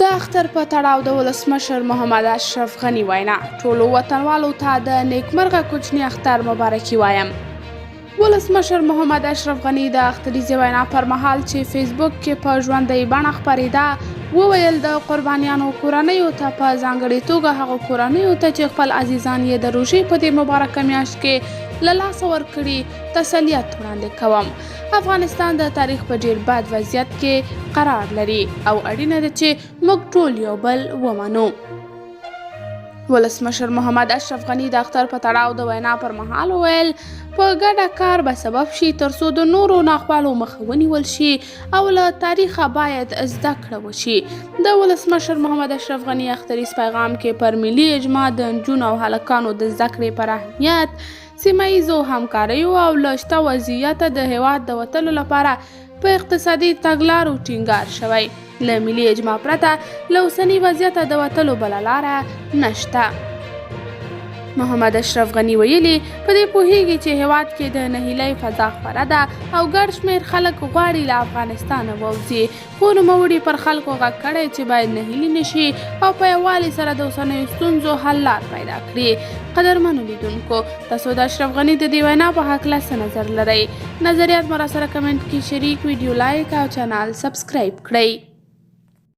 د اختر په تړاو د ولسمشر محمد اشرف غني وینا، ټولو وطنوالو ته د نیکمرغه کوچني اختر مبارکي وایم. ولسمشر محمد اشرف غني د اختریزې وینا پر مهال چې فیسبوک کې په ژوندۍ بڼه خپرېده وویل، د قربانیانو کورنیو ته په ځانګړې توګه هغو کورنیو ته چې خپل عزیزان یې د روژې په دې مبارکه میاشت کې له لاسه ورکړي تسلیت وړاندې کوم. افغانستان د تاریخ په ډیر بد وضعیت کې قرار لري او اړینه ده چې موږ ټول یو بل ومنو. ولسمشر محمد اشرف غني د اختر په تړاو د وینا پر مهال وویل، په ګډه کار به سبب شي ترڅو د نورو ناخوالو مخه ونیول شي او له تاریخه باید زده کړه وشي. د ولسمشر محمد اشرف غني اختریز پیغام کې پر ملي اجماع، د نجونو او هلکانو د زده کړې پر اهمیت، سیمه ییزو همکاریو او له شته وضعیته د هېواد د وتلو لپاره په اقتصادي تګلارو ټینګار شوی. له ملي اجماع پرته له اوسني وضعیته د وتلو بله لاره نشته. محمد اشرف غني ویلي، په دې پوهیږي چې هېواد کې د نهیلۍ فضا خوره ده او ګڼ شمېر خلک غواړي له افغانستانه ووځي، خو نوموړي پر خلکو غږ کړی چې باید نهیلي نه شي او په یووالي سره د اوسنیو ستونزو حل لار پیدا کړي. قدرمنو لیدونکو، تاسو د اشرف غني د دې وینا په هکله څه نظر لرئ؟ نظریات مو راسره کمنټ کې شریک، ویډیو لایک او چینل سبسکرایب کړئ.